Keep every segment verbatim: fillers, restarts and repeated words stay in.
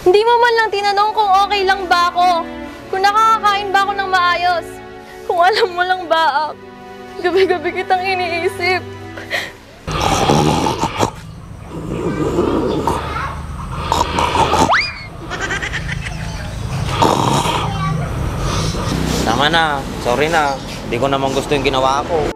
Hindi mo man lang tinanong kung okay lang ba ako, kung nakakakain ba ako ng maayos. Kung alam mo lang, Baak, gabi-gabi kitang iniisip. Tama na, sorry na. Di ko naman gusto yung ginawa ko.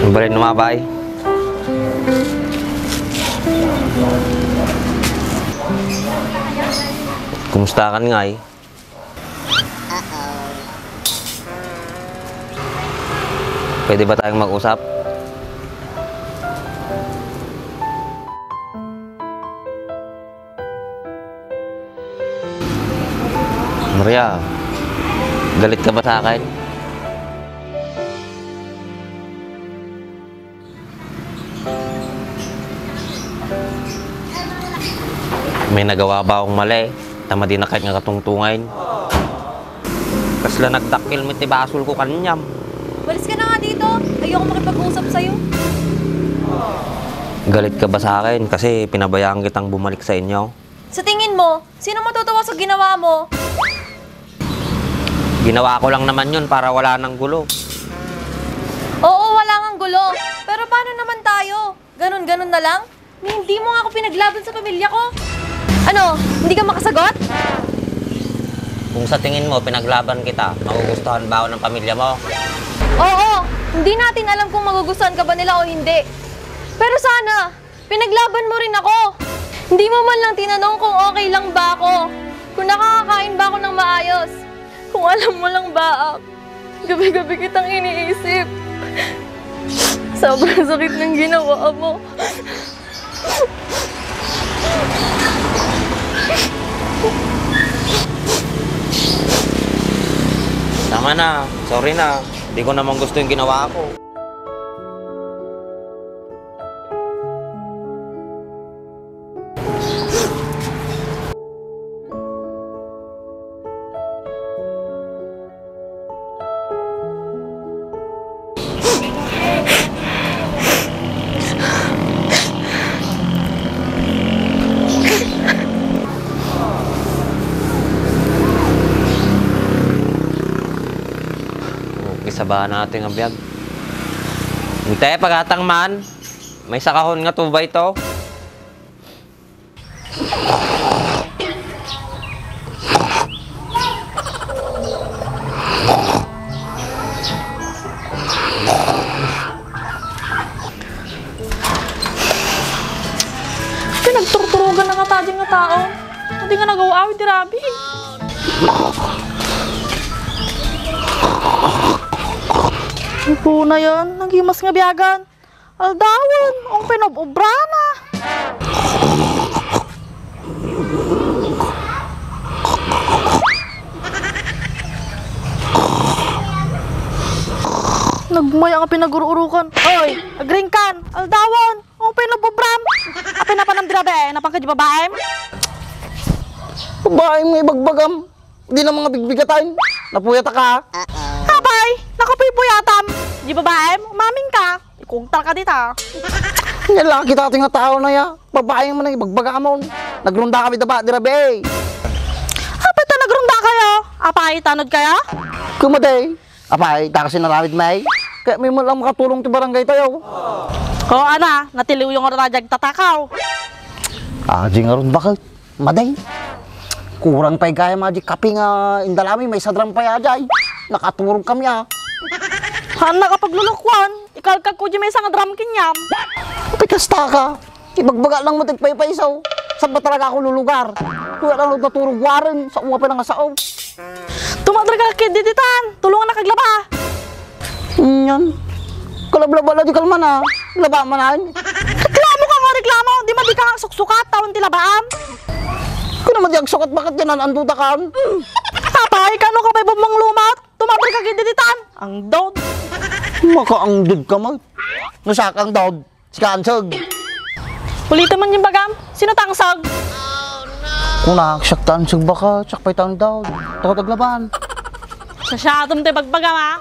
Balik na, bay. Kumusta ka ngay? Pwede ba tayong mag-usap? Maria, galit ka ba sa akin? May nagawa ba akong mali? Ta madi na ket nga katungtungan. Kasla nagdakkel met ti basolko kaniam. Umalis ka na nga dito. Ayoko makipag-usap sa'yo. Galit ka ba sa akin kasi pinabayaan kitang bumalik sa inyo? Sa tingin mo, sino matutuwa sa ginawa mo? Ginawa ko lang naman yun para wala nang gulo. Oo, wala ngang gulo. Pero paano naman tayo? Ganun-ganun na lang? Ni hindi mo nga ako pinaglaban sa pamilya ko. Ano? Hindi ka makasagot? Kung sa tingin mo, pinaglaban kita, magugustuhan ba ako ng pamilya mo? Oo, hindi natin alam kung magugustuhan ka ba nila o hindi. Pero sana, pinaglaban mo rin ako. Hindi mo man lang tinanong kung okay lang ba ako, kung nakakakain ba ako ng maayos. Kung alam mo lang, Baak, gabi-gabi kitang iniisip. Sobrang sakit ng ginawa mo. Tama na. Sorry na. Di ko naman gusto yung ginawa ko. Isaba natin ang biyag. Inte, pagatang man. May sakahon nga tubay to. Pinagturturugan na nga ta dyan nga tao. Hindi nga nagawa awit ti rabi. Ito na yan. Nagimas nga biyagan. Aldawan, ang pinob-obrana. Nagmaya nga pinag-ur-urukan. Oy, agringkan, aldawan, ang pinob-obram. Apay napanam dira be, napan ka di babaem? Babaem nga ibagbagam. Di na mga bigbigatan. Napuyat ka. Apay, nakapuypuyatam. Di babaem, umamin ka. Ikugtal ka dita. Nya laki ta ti nga tao na ya. Babae man ang ibagbaga amon. Nagrunda kami daba, dira be. Apay ta nagrunda kayo? Apay, tanod kayo? Kumaday. Apay, ta kasi naramid may. Kaya may mo lang makatulong ti barangay tayo. O, ana, natiliw yung radya tatakaw. Ah, di nga ron bakit? Maday. Kurang pay gayam a di kape nga indalami, maysa dram pay a jay. Nakaturog kami a. Haan nakapaglulukuan, ikalkag ko di maysa nga dram kenyam. Apay kasta ka. Ibagbaga lang mo ti paypayso. Saan ba talaga ako lulugar? Kuya lang naturog waren, sa uwa pa nga sao. Tumadrag ka Diditan, tulongannak aglaba. Nyan. Kalablaba la di kalman a. Laba manen. Reklamo ka nga reklamo, di madi ka nga agsuksukat, ta awan ti labaam. Kuna madi agsukat, baket yan, an-, andudakan. Apay, kano ka pay bumanglumat? Tumabri ka gid diditan. Angdod. Makaangdod ka, Mike. No siak angdod, sika anseg. Ulitem man ti bagam. Sino ti anseg? Kunak, siak ti anseg baket, siak pay ti angdod. Takot aglaban. Siasiatem ti bagbagam, a.